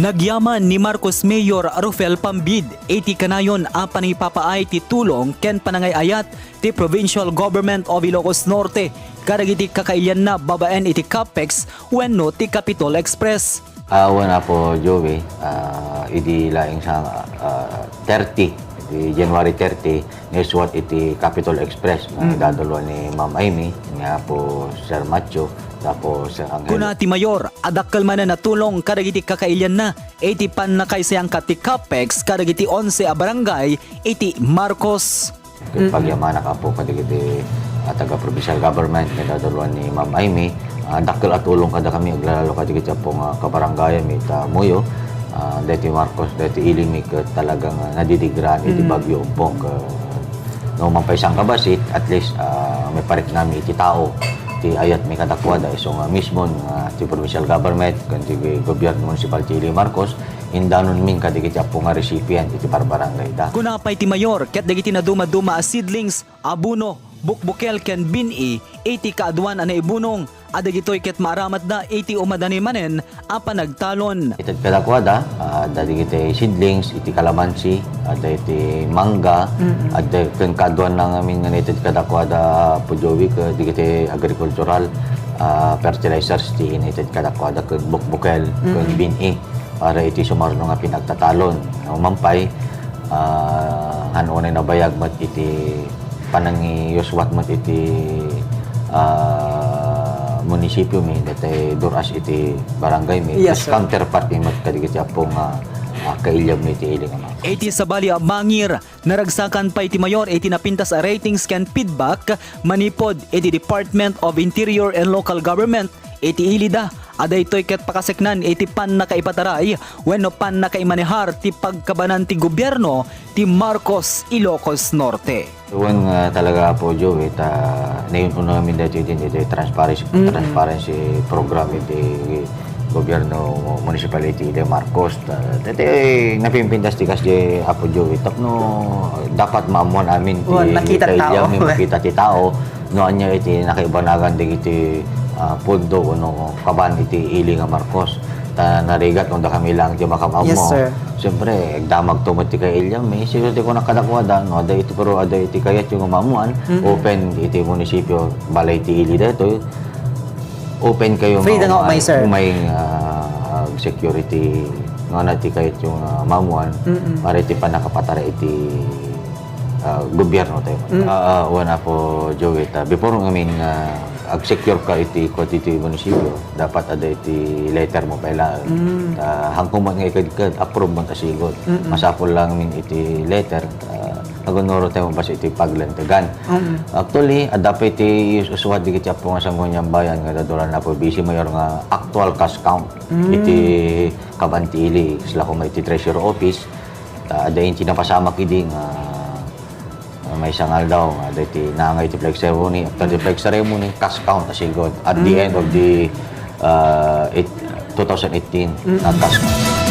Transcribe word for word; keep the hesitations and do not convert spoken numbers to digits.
Nagyaman ni Marcos Mayor Rufel Pambid iti kanayon a panangipapaay ti tulong ken panangay-ayat ti Provincial Government of Ilocos Norte kadagiti kakailianna babaen iti CAPEX wenno ti Capitol Express. Awan, Apo Joey, ah, idi laeng sa, ah, thirty, idi January thirty, naisuat iti Capitol Express nga Mm. idadalua ni Ma'am Amy, ni Apo Sir Matthew, tapos Sir Angel. Kuna ti Mayor, a dakkel manen a tulong kadagiti kakailianna iti pannakaisayangka ti CAPEX kadagiti onse a barangay iti Marcos. Ket Mm-mm. pagyamanak, Apo, kadagiti, ah, taga-provincial government nga idadalua ni Ma'am Amy, ah, dakkel a tulong kadakami, aglalalo kadagiti, Apo, nga kabarangayami ita Muyo, ah, daytoy Marcos, daytoy Ili mi ket talagang, ah, nadidigraan iti Mm. Bagyo Umpong. Ket no man pay sangkabassit, at least, ah, maipariknami iti tao ti ayatmi kadakuada, isu nga mismo nga ti provincial government ken ti gobyerno municipal ti Ili Marcos, indanonmin kadagiti, Apo, nga recipient iti barbarangayda. Kuna pay ti Mayor, ket dagiti nadumaduma a seedlings, abono, bukbukel ken bin-i iti kaaduan a naibunong a dagitoy ket maaramatda iti umadani manen a panagtalon. Ited kadakuada, ah, adda dagiti seedlings iti kalamansi, adda iti mangga, Mm-mm. adda ken kaaduanna ngamin nga naited kadakuada, Apo Joey, ket dagiti agricultural, ah, fertilizers ti naited kadakuada ken bukbukel ken Mm-mm. bin-i para iti sumarno nga pinagtatalon. No, man pay, ah, han unay nabayag met iti panangiyuswat met iti, ah, munisipiomi, daytoy dur-as iti barangaymi. Yes, Kas sir. counterpart mi met kadagiti, Apo, nga, ah, kailianmi iti ili nga mga. Iti sabali a mangir, naragsakan pay ti Mayor iti napintas a ratings ken feedback manipud iti Department of Interior and Local Government iti ilida a daytoy ket pakaseknan iti pannakaipataray wenno pannakaimanehar ti pagkabanan ti gobierno ti Marcos Ilocos Norte. Wen nga talaga, Apo Joey, ta nayun-unamin daytoy din, daytoy transparency, Mm-mm. transparency program iti gobierno municipality de Marcos. Ta, daytoy napimpintas ti kasdi, Apo Joey, tapno dapat maammuan amin ti Wen, makita ti tao. kailianmi, makita ti tao, no ania iti nakaibanagan dagiti, ah, pondo wenno kaban iti ili nga Marcos. Ta narigat no dakami laeng ti makam-ammo. Yes, sir. Siyempre, agdamagto met ti kailianmi. Siguro ti kunak kadakuada, no, adda iti, pero adda iti kayatyo nga maammuan, Mm-mm. open iti munisipyo, balay ti ili daytoy. Open kayo Free nga nga umay, umay, sir. umay, ah, security, no, na ti kayatyo nga maammuan, Mm-mm. para iti pannakapatara iti ah, gobierno tayo. Mm. Ah, ah, wen, Apo Joey, ta before ngamin nga ag-secure ka iti, kua, iti munisipyo, dapat adda iti letter mo pay laeng. Mm. Ta hangko met nga ikadkad, approve mo ta sigud. Mm-mm. Masapul lang min iti letter, ta agunuro tayo basta iti paglantegan. Mm. Actually, adda pa iti us-, usuwat digiti Apo nga Sangguniang Bayan nga dadulan Apo Vice Mayor nga actual cash count Mm. iti kaban ti ili, isla koma iti Treasury Office. Ta adda iti napasamak idi nga, ah, maysa nga aldaw, nga adda iti naangay ti flag ceremony. After the flag ceremony, cash count, as in good. At the end of the, ah, eight-, two thousand eighteen, Mm. na cash count.